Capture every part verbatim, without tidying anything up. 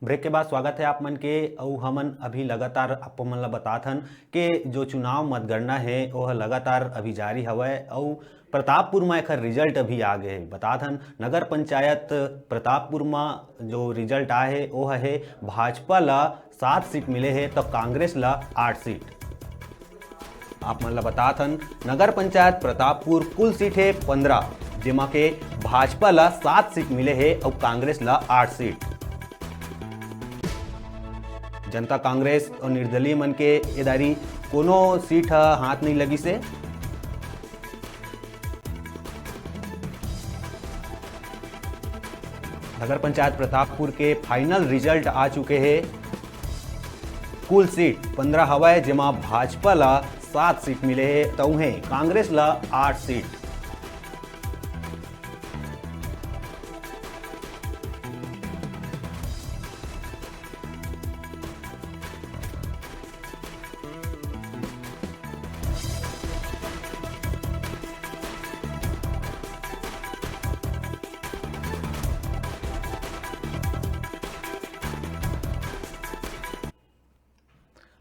Break के बाद स्वागत है आप मन के। अउ हमन अभी लगातार आप मन ला बतात हन कि जो चुनाव मतगणना है, वो लगातार अभी जारी हवय। अउ प्रतापपुर में एकर रिजल्ट अभी आ गए हे। बतात हन, नगर पंचायत प्रतापपुर में जो रिजल्ट आए हे, वो है भाजपा ला सात सीट मिले हे, तो कांग्रेस ला आठ सीट। आप मन ला बतात हन, नगर पंचायत प्रतापपुर कुल सीट हे पंद्रह, जेमा के भाजपा ला सात सीट मिले हे अउ कांग्रेस ला आठ सीट। जनता कांग्रेस अउ निर्दलीय मन के ए दारी कोनो सीट ह हाथ नहीं लगिस हे। नगर पंचायत प्रतापपुर के फाइनल रिजल्ट आ चुके हे। कुल सीट पंद्रह हवय, जेमा भाजपा ला सात सीट मिले हे, त उहें कांग्रेस ला आठ सीट।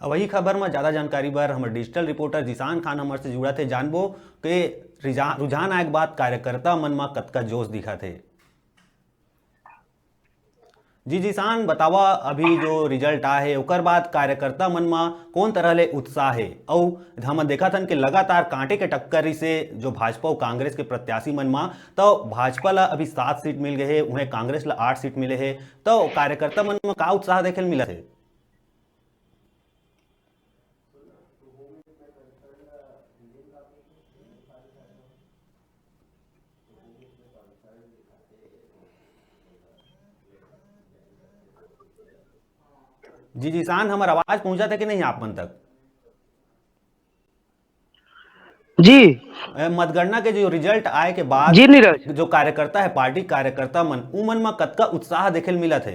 अउ वही खबर म ज्यादा जानकारी बर हमर डिजिटल रिपोर्टर जिशान खान हमर से जुड़त हे। जानबो के रिजा-, रुझान आए के बाद कार्यकर्ता मन म कतका जोश दिखत हे। जी जिशान, बतावा, अभी जो रिजल्ट आए हे, ओकर बाद कार्यकर्ता मन म कौन तरह ले उत्साह हे? अउ हमन देखत हन कि लगातार कांटे के टक्कर रिसे जो भाजपा अउ कांग्रेस के प्रत्याशी मन म, तो भाजपा ला अभी सात सीट मिल गए हे, उहें कांग्रेस ला आठ सीट मिले हे, तो कार्यकर्ता मन म का उत्साह देखे ल मिलत हे? जी जिशान, हमर आवाज पहुंचत हे कि नहीं आप मन तक? जी। ए, मतगणना के जो रिजल्ट आए के बाद जी नीरज। जो कार्यकर्ता हे, पार्टी कार्यकर्ता मन, उमन म कतका उत्साह देखे ल मिलत हे?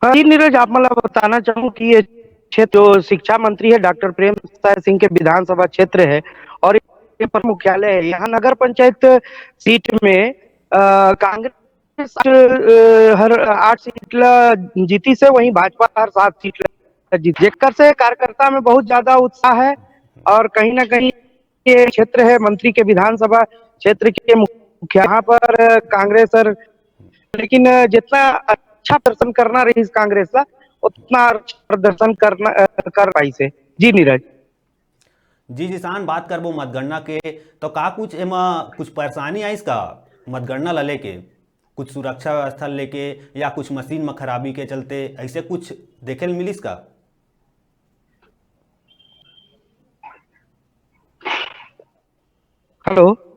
हाँ, जी नीरज, आप मन ला बताना चाहूँ कि ये क्षेत्र जो शिक्षा मंत्री है डॉक्टर प्रेम साय सिंह के विधानसभा क्षेत्र है और ये प्रमुख मुख्यालय है। यहाँ नगर पंचायत सीट में, अ, कांग्रेस, अ, हर आठ सीट ला जीतिस हे, वहीं भाजपा हर सात सीट ला जीत, जेकर से कार्यकर्ता में बहुत ज्यादा उत्साह है और कहीं ना कहीं ये क्षेत्र है मंत्री के विधानसभा क्षेत्र के मुख्य, यहाँ पर कांग्रेस और, लेकिन जितना अच्छा प्रदर्शन करना रहिस कांग्रेस ला, उतना अच्छा प्रदर्शन करना, अ, कर पाइस हे। जी नीरज। जी जिशान, बात करबो मतगणना के, तो का कुछ एमा कुछ परेशानी आइस का मतगणना ला लेके? कुछ सुरक्षा व्यवस्था लेके या कुछ मशीन म खराबी के चलते ऐसे कुछ देखे ल मिलिस का? हेलो।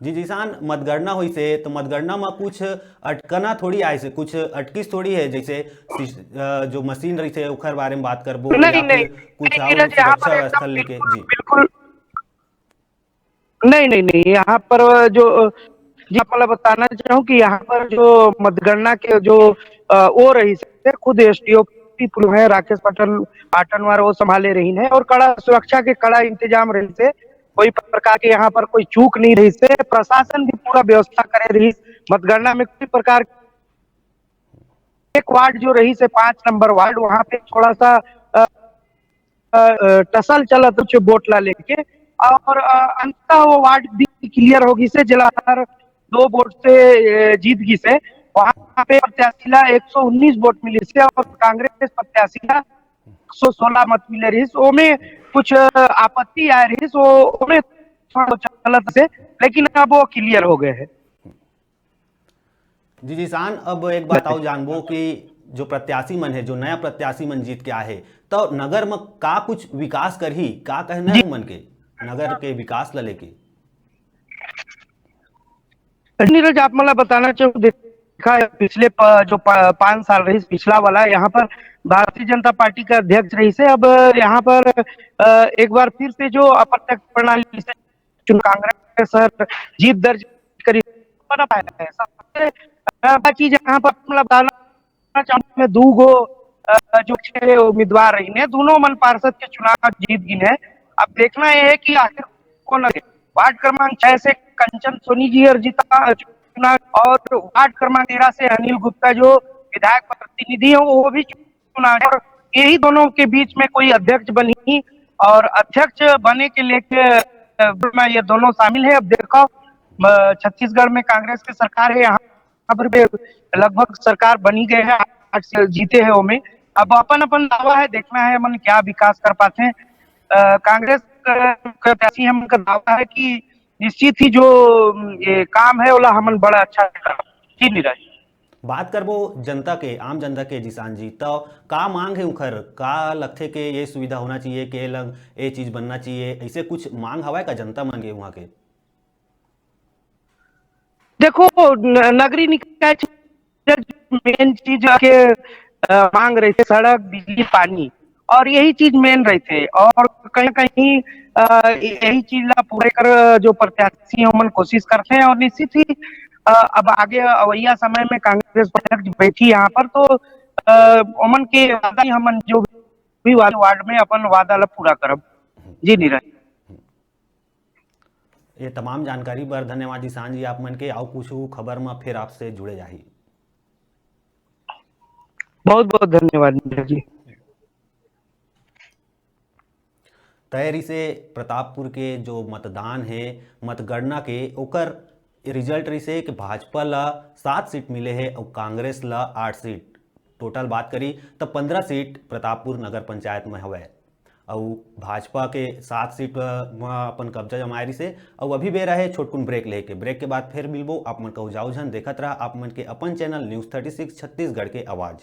जी जिशान, मतगणना होइस हे तो मतगणना म कुछ अटकना थोड़ी आइस हे, कुछ अटकिस थोड़ी हे, जैसे सिस-, अ, जो मशीन रहिस हे ओखर बारे में बात करबो नहीं, या नहीं, फिर कुछ नहीं, और नीरज, यहाँ सुरक्षा पर व्यवस्था एकदम लेके? बिल्कुल, जी। बिल्कुल, नहीं, नहीं, नहीं, यहाँ पर जो, जी, आप मतलब बताना चाहूँ कि यहाँ पर जो मतगणना के जो, अ, वो रहिस हे, खुद एसडीओ पी पुल है, राकेश पाटन, पाटनवार वो संभाले रहिन हे और कड़ा सुरक्षा के कड़ा इंतजाम रहिस हे। कोई प्रकार के यहाँ पर कोई चूक नहीं रहिस हे, प्रशासन भी पूरा व्यवस्था करे रहिस। मतगणना में कोई प्रकार, एक वार्ड जो रहिस हे, पाँच नंबर वार्ड, वहाँ पे थोड़ा सा, अ, अ, अ, टसल चलत कुछ वोट ला लेके और, अ, अंततः वो वार्ड भी क्लियर हो गिस हे, जेला हर दो वोट से, अ, जीत गिस हे। वहाँ पे प्रत्याशी ला एक सौ उन्नीस वोट मिलिस हे और कांग्रेस प्रत्याशी ला एक सौ सोलह मत मिले रहिस। ओमे कुछ, अ, आपत्ति आए रहिस, वो ओमे थोड़ा चलत हे, लेकिन अब वो क्लियर हो गए हे। जी जिशान, अब एक बात अउ जानबो कि जो प्रत्याशी मन हे, जो नया प्रत्याशी मन जीत के आए हे, तो नगर म का कुछ विकास करही, का कहना जी। हे मन के नगर के विकास ला लेके? नीरज, आप मन ला बताना चाहूँ, देखा है पिछले प-, जो प-, पाँच साल रहिस पिछला वाला, यहाँ पर भारतीय जनता पार्टी का अध्यक्ष रहिस हे, अब यहाँ पर, अ, एक बार फिर से जो अप्रत्यक्ष प्रणाली से चुनाव कांग्रेस सर जीत दर्ज करी, बना पाया है। सबसे बड़ा चीज यहाँ पर, मतलब, बताना चाहूँ मैं, दू गो, अ, जो छह उम्मीदवार रही ने, दोनों मन पार्षद के चुनाव जीत गिन हे। अब देखना ये है कि आखिर कौन आगे। वार्ड क्रमांक छह से कंचन सोनी जी और जीता, चुनाव, और वार्ड क्रमांक तेरह से अनिल गुप्ता जो विधायक प्रतिनिधि है, वो भी चुनाव है। और यही दोनों के बीच में कोई अध्यक्ष बनी, और अध्यक्ष बने के लेके, अ, में ये दोनों शामिल है। अब देखो, अ, छत्तीसगढ़ में कांग्रेस की सरकार है, यहाँ पर भी लगभग सरकार बनी गई है, आठ से जीते हैं वो में। अब अपन अपन दावा है, देखना है हमन क्या विकास कर पाते हैं। अ, कांग्रेस का प्रत्याशी हमन का दावा है कि निश्चित ही जो, अम, ये काम है, ओला हमन बड़ा अच्छा से करब। जी नीरज। बात करबो जनता के, आम जनता के, जिसान जी, तो का मांग है उखर? का लगथे के ये सुविधा होना चाहिए, के लग ये चीज बनना चाहिए, ऐसे कुछ मांग हवय का जनता मन के वहाँ के? देखो, न-, नगरीय निकाय क्षेत्र मेन चीज के, अ, मांग रहिथे सड़क, बिजली, पानी, और यही चीज मेन रहिथे। और कहीं कहीं, अ, यही चीज ला पूरा कर जो प्रत्याशी ओमन कोशिश करथे, और निश्चित ही, अ, अब आगे अवैया समय में कांग्रेस अध्यक्ष बैठी यहाँ पर, तो, अ, ओमन के वादा ही हमन जो भी वार्ड, वार्ड में अपन वादा ला पूरा करब। जी नीरज। ये तमाम जानकारी बर धन्यवाद जिसान जी आप मन के। आओ कुछ खबर में फिर आपसे जुड़े जाही। बहुत बहुत धन्यवाद नीरज जी। तय रिसे प्रतापपुर के जो मतदान है, मतगणना के, ओकर रिजल्ट रिसे कि भाजपा ला सात सीट मिले है और कांग्रेस ला आठ सीट। टोटल बात करी तो पंद्रह सीट प्रतापपुर नगर पंचायत में हवय। अउ भाजपा के सात सीट, अ, म अपन कब्जा जमाए रिसे। अउ अभी बेरा है छोटकुन ब्रेक लेके। ब्रेक के बाद फिर मिलबो। आप मन कहू जाओ झन, देखत रहा आप मन के अपन channel news thirty six Chhattisgarh के आवाज़।